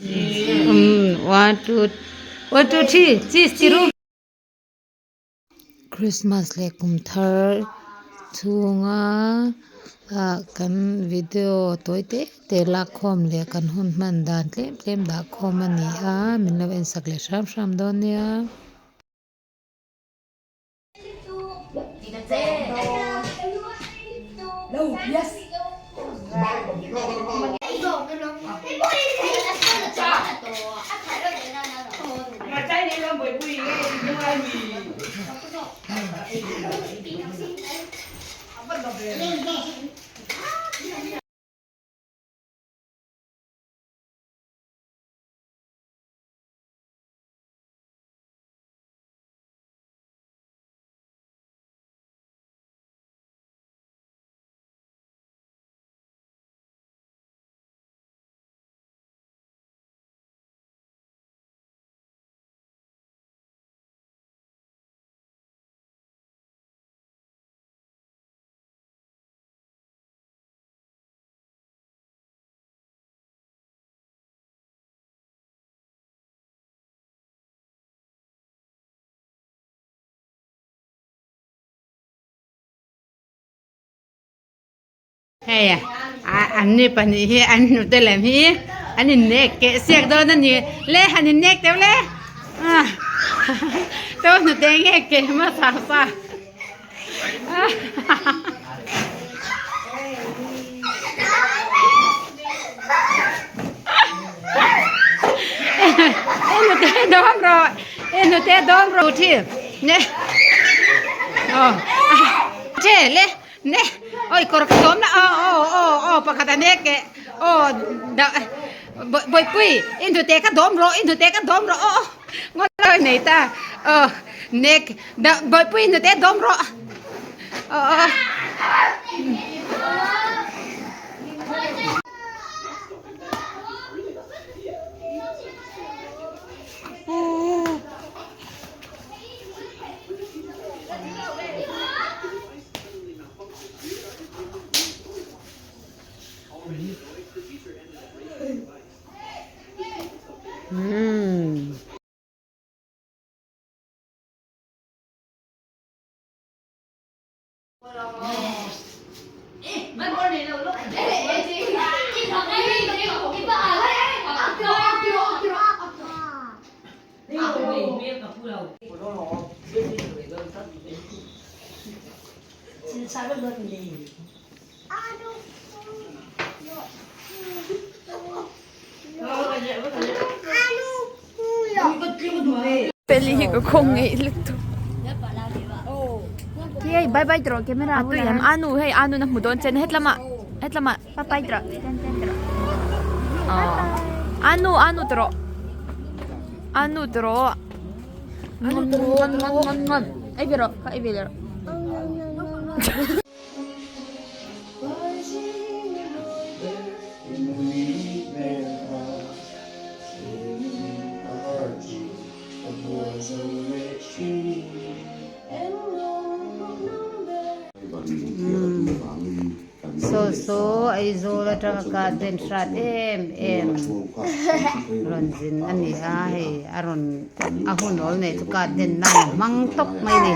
Um one two one two three cheese ti ru. Christmas leh kum thar chhunga ah kan video tawi te te lak khawm leh kan hun hman dan tlem tlem dah khawm a ni a min lo en sak leh hram hram dawn nia. Hei an ni pahnih hi an hnute lem hi an innek keh siak dawn a ni le han innek teuh le to hnute nge keh hmasa sa. Hnute dawm rawh hnute dawm rawh thi ne aw the le ne oi kawr ka dawm na aw aw aw aw pakhat a nek eh aw da bawihpui i hnute ka dawm rawh i hnute ka dawm rawh aw ngaw lai nei ta aw nek da bawihpui i hnute dawm rawh aw aw. Peli hi ka khawng ngei lutuk. Hei bye bye tawh camera A tui am anu hei anu na hmu dawn chen hetlama hetlama bye bye tawh ten ten tawh. Anu anu tawh anu tawh anu tawh ei ve rawh kha ei ve leh rawh. Saw saw Aizawl atanga garden hrat em em rawn zin a ni a hei a rawn a hun awl nei chu garden nan a hmang tawp mai a ni.